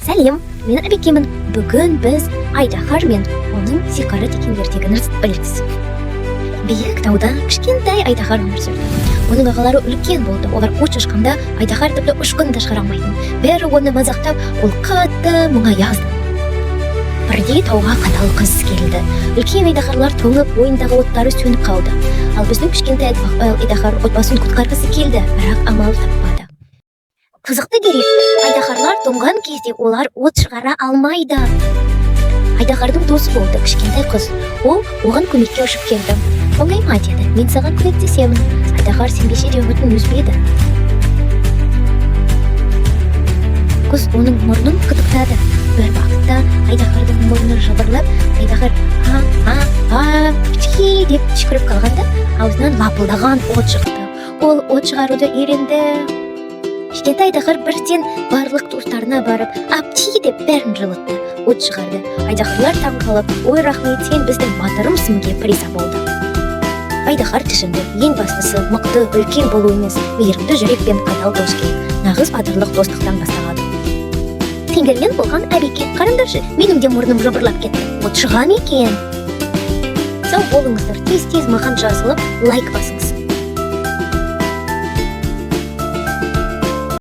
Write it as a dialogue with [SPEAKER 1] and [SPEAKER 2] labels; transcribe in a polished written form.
[SPEAKER 1] Сәлем, мен Әбекемін. Бүгін біз Айдаһар мен оның сиқыры деген ертегіні білеміз. Биік тауда кішкентай айдаһар өмір сүрді. Оның ағалары үлкен болды. Олар от шашқанда, айдаһар тіпті ұшқын да шығара алмайтын. Бәрі оны мазақтап, ол қатты мұңая. Бірде тауға қатал қыз келді. Үлкен айдаһарлар тоңып, бойындағы оттары сөніп қалды. Ал біздің кішкентай айдаһар отбасын құтқарғысы келді, бірақ амал таппады. Қызықты дерек: айдаһарлар тоңған кезде олар от шығара алмайды. Айдаһардың досы болды кішкентай қыз. Ол оған көмекке ұшып келді. «Мұңайма, – деді, – мен саған көмектесемін». Айдаһар сенбесе де, үмітін үзбеді. Қыз оның мұрнын қытықтады. Бір уақытта айдаһардың мұрны жыбырлап, айдаһар «А, а, а, пчхи!» деп түшкіріп қалғанда, аузынан лапылдаған от шықты. Ол от шығаруды үйренді. Кішкентай айдаһар бірден барлық туыстарына барып, «Апчи!» деп бәрін жылытты, от шығарды. Айдаһарлар таң қалып, «Ой, рахмет, сен біздің батырымсың», – деп риза болды. Айдаһар түсінді: ең бастысы мықты, үлкен болу емес, мейірімді жүрек пен адал дос керек. Нағыз батырлық достықтан басталады. Сендермен болған Әбеке. Қараңдаршы, менің де мұрным жыбырлап кетті. От шыға ма екен? Сау болыңыздар! Тез тез маған жазылып, лайк басыңыз.